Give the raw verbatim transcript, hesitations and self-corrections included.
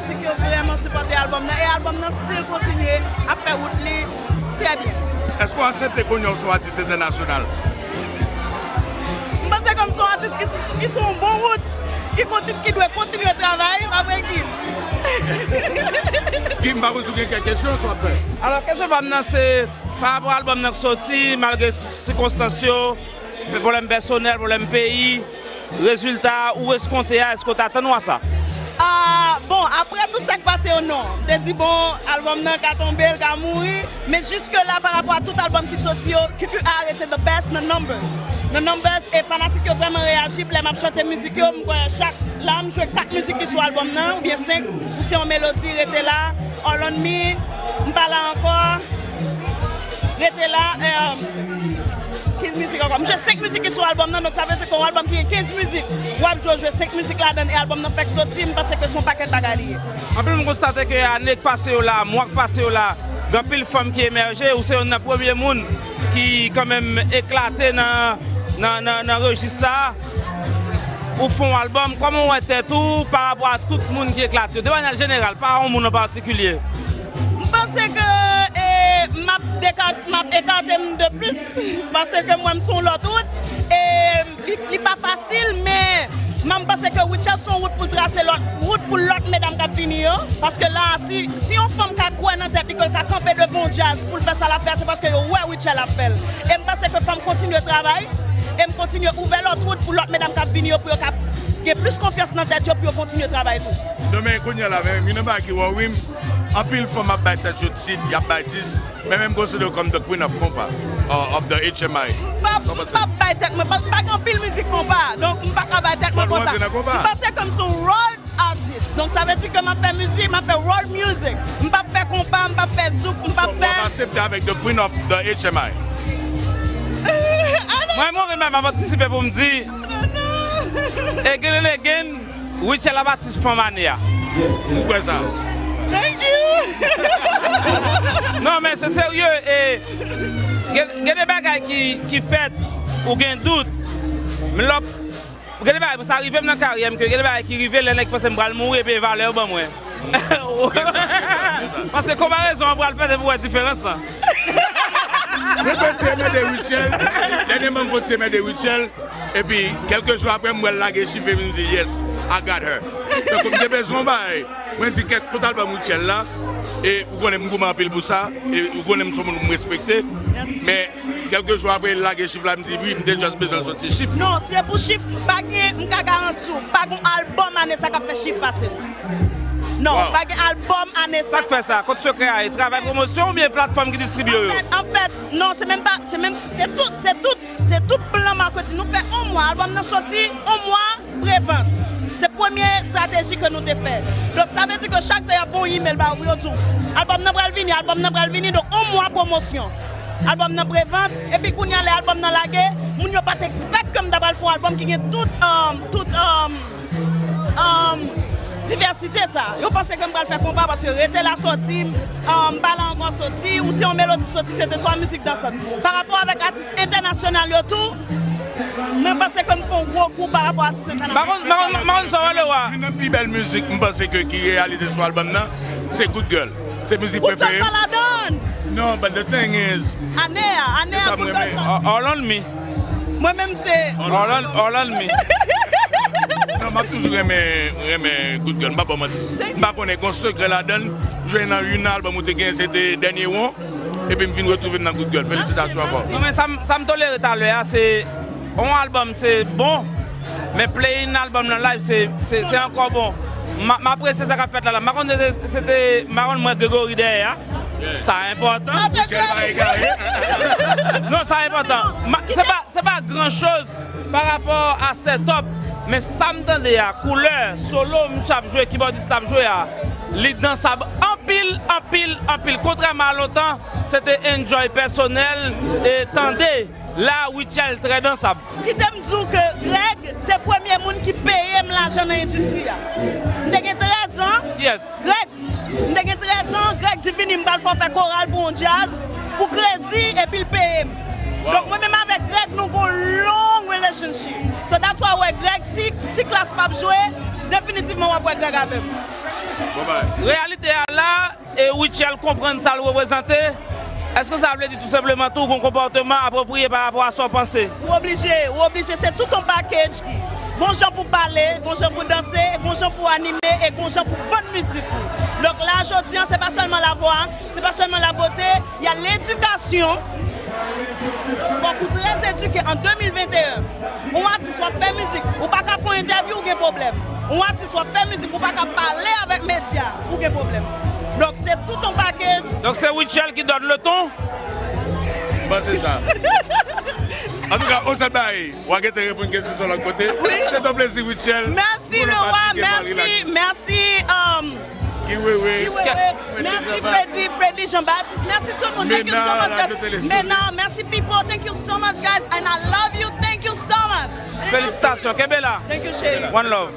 Fanatik yo vrèman sipòte albòm nan, e albòm nan still kontinye ap fè wout li trè byen. Èske w aksepte kounye a w se yon atis entènasyonal? M panse ke m se yon atis ki, ki sou yon bon wout, ki kontin-, ki dwe kontinye travay, pa vre, Guy? Guy, m pa konn si w gen kèk kesyon sou w ap fè. Alò, kesyon pa m nan se, pa rapò a albòm nan k soti, malgre sikonstans yo, pwoblèm pèsonèl, pwoblèm peyi, rezilta ou eskonte a, èske w t atann w a sa? Ah, bon, apre tout sa k pase yo, non. M te di, bon, albòm nan ka tonbe, l ka mouri, men jiske la, pa rapò a tout albòm ki soti yo, Q Q A rete the best nan numbers. Nan numbers, e fanatik yo vrèman reyaji, lè m ap chante mizik yo, m kwè chak, la, m jwe kat mizik ki sou albòm nan, oubyen senk, ou se yon melodi, rete la, All on Me, m pa la ankò, rete la, eh, ki mizik ankò? M jwe senk mizik ki sou albòm nan, donk sa vle di ke yon albòm ki gen kenz mizik, w ap jwe, w jwe senk mizik ladan l, e albòm nan fèk soti, m panse ke se yon pakèt bagay li ye. Anpil moun konstate ke ane k pase yo la, mwa k pase yo la, gen anpil fanm ki emèje, ou se youn nan premye moun ki kanmenm eklate nan, nan, nan, nan rejis sa a. Ou fè yon albòm, kòman w wè tèt ou pa rapò a tout moun ki eklate yo? De manyè jeneral, pa yon moun an patikilye. M panse ke, e, m ap deka-, m ap ekate m de plis, paske mwen, m sou yon lòt wout, e li, li pa fasil, men m panse ke Rutshelle se yon wout pou l trase lòt, wout pou lòt medam k ap vini yo, paske la, si, si yon fanm ka kwè nan tèt li, ke l ka kanpe devan yon djaz pou l fè sa l ap fè a, se paske yo wè Rutshelle ap fè l. E m panse ke fò m kontinye travay, e m kontinye ouvè lòt wout pou lòt medam k ap vini yo, pou yo ka gen plis konfyans nan tèt yo, pou yo kontinye travay tou. Non, men kounye a la, men, youn nan bagay ki worry m, anpil fanm ap bay tèt yo tit, y ap bay tit, men menm consider comme the queen of compa, uh, of the H M I. M pa, m pa bay tèt mwen, pa, m pa gen anpil mizik konpa, donk m pa ka bay tèt mwen konsa. M panse ke m se yon world artist. Donk, sa vle di ke m ap fè mizik, m ap fè world music. M p ap fè konpa, m p ap fè zouk, m p ap fè. So, w ap aksepte avèk the queen of the H M I? Mwen, mwen menm, m ap antisipe pou m di, again and again, Rutshelle ap atis fanm ane a. M kwè sa. Thank you! Non, men se serye, e gen, gen de bagay ki, ki fèt, ou gen dout, men lè w Gen de bagay, sa rive m nan karyè m, ke gen de bagay ki rive lè nèg panse m pral mouri epi e valè yo ban mwen. Paske konparezon an pral fèt epi w wè diferans lan. Mwen fè ti emède Rutshelle, dènyèman m fè ti emède Rutshelle, epi kèlke jou apre m wè l lage chif epi m di, "Yes, I got her." Tankou m te bezwen yon bagay. Mwen di kèk tout albòm Rutshelle la, e ou konnen m goumen anpil pou sa, e ou konnen m se yon moun m respekte, men kèlke jou apre l lage chif la, m di, "Wi, m te just bezwen l soti chif." Non, se pou chif, pa gen, m ka garanti w, pa gen albòm ane sa k ap fè chif pase l. Non, pa gen albòm ane sa. Sa k fè sa? Kot sekrè a ye? Travay pwomosyon oubyen platfòm ki distribye yo? Anfèt, anfèt, non, se menm pa, se menm, se tout, se tout Se tout plan marketing nou fè yon mwa, albòm nan soti, yon mwa prevant. Se premye estrateji ke nou te fè. Donk, sa vle di ke chak tan y ap voye yon email ba ou, yo di w, "Albòm nan pral vini, albòm nan pral vini." Donk, yon mwa pwomosyon. Albòm nan prevant, epi kounye a, lè albòm nan lage, moun yo pa t expect ke m ta pral fè yon albòm ki gen tout, um, tout, um, um, divèsite sa. Yo panse ke m pral fè konpa paske Rete La soti, um, M Pa La Ankò soti, Ou Se Yon Melodi soti, se te twa mizik dansant. Pa rapò avèk atis entènasyonal yo tou, mwen panse ke m fè yon gwo kou pa rapò a atis entènasyonal. Pa konn, pa konn, pa konn sa w ale wa. Youn nan pi bèl mizik m panse ke ki reyalize sou albòm nan, se Good Girl. Se mizik prefere m. Good Girl pa ladan. Non, but the thing is, ane a, ane a Good Girl soti. All on Me. Mwen menm se All on, all on me. Non, m ap toujou renmen, renmen Good Girl, m pa ba w manti. M pa konnen, gon sekrè ladan l. M jwe nan youn nan albòm ou te gen, se te Dènye Won, epi m vin retwouve m nan Good Girl. Felisitasyon ankò. Non, men sa m, sa m tolere talè a, se yon albòm, se bon, men playing albòm nan live, se, se, se ankò bon. M, m apresye sa k ap fèt la, la. M pa konn se te, se te, m pa konn mwen Gregory dèyè a. Sa enpòtan. Sa se Michel pa egare. Non, sa enpòtan. Ma, se pa, se pa gran choz pa rapò a setup, men sa m tande a, koulè, solo, misye ap jwe, kibòdis la ap jwe a, li dansab anpil, anpil, anpil. Kontrèman a lontan, se te enjoy pèsonèl e tande. La, Rutshelle trè dansab. Kite m di w ke Greg se premye moun ki peye m lajan nan endistri a. M te gen trèz an. Yes. Greg, m te gen trèz an, Greg di, "Vini, m pral fè w fè koral pou yon djaz, pou Crazy," epi l peye m. Donk, mwen menm avèk Greg, nou gon long relationship. So, that's why w wè Greg, si, si Klass p ap jwe, Definitivman, w ap wè Greg avè m. Reyalite a la, e Rutshelle konprann sa l reprezante, èske sa vle di tou senpleman tou gon konpòteman apwopriye pa rapò a sa w panse? Ou oblije, ou oblije, se tout yon package ki. Gon jan pou pale, gon jan pou danse, gon jan pou anime, e gon jan pou vann mizik ou. Donk la, jodi an, se pa sèlman lavwa, se pa sèlman labote, y a ledikasyon. Fòk ou trè edike an de mil venteyen. Yon atis w ap fè mizik, ou pa ka fè yon entèvyou, ou gen pwoblèm. Yon atis w ap fè mizik, ou pa ka pale avèk medya, ou gen pwoblèm. Donk, se tout yon package. Donk, se Rutshelle ki donne le ton? M panse sa. Antouka, on sèl bagay, w a gentan reponn kesyon sou lòt kote. Se ton plezi, Rutshelle. Mèsi, Leroy. Mèsi, mèsi. Um, Guy Wewe. Guy Wewe. Mèsi, Freddy. Freddy Jean-Baptiste. Mèsi tout moun. Thank you so much, guys. Mena, mèsi, people. Thank you so much, guys. And I love you. Thank you so much. Felisitasyon. Kenbe la. Thank you, chéri. One love.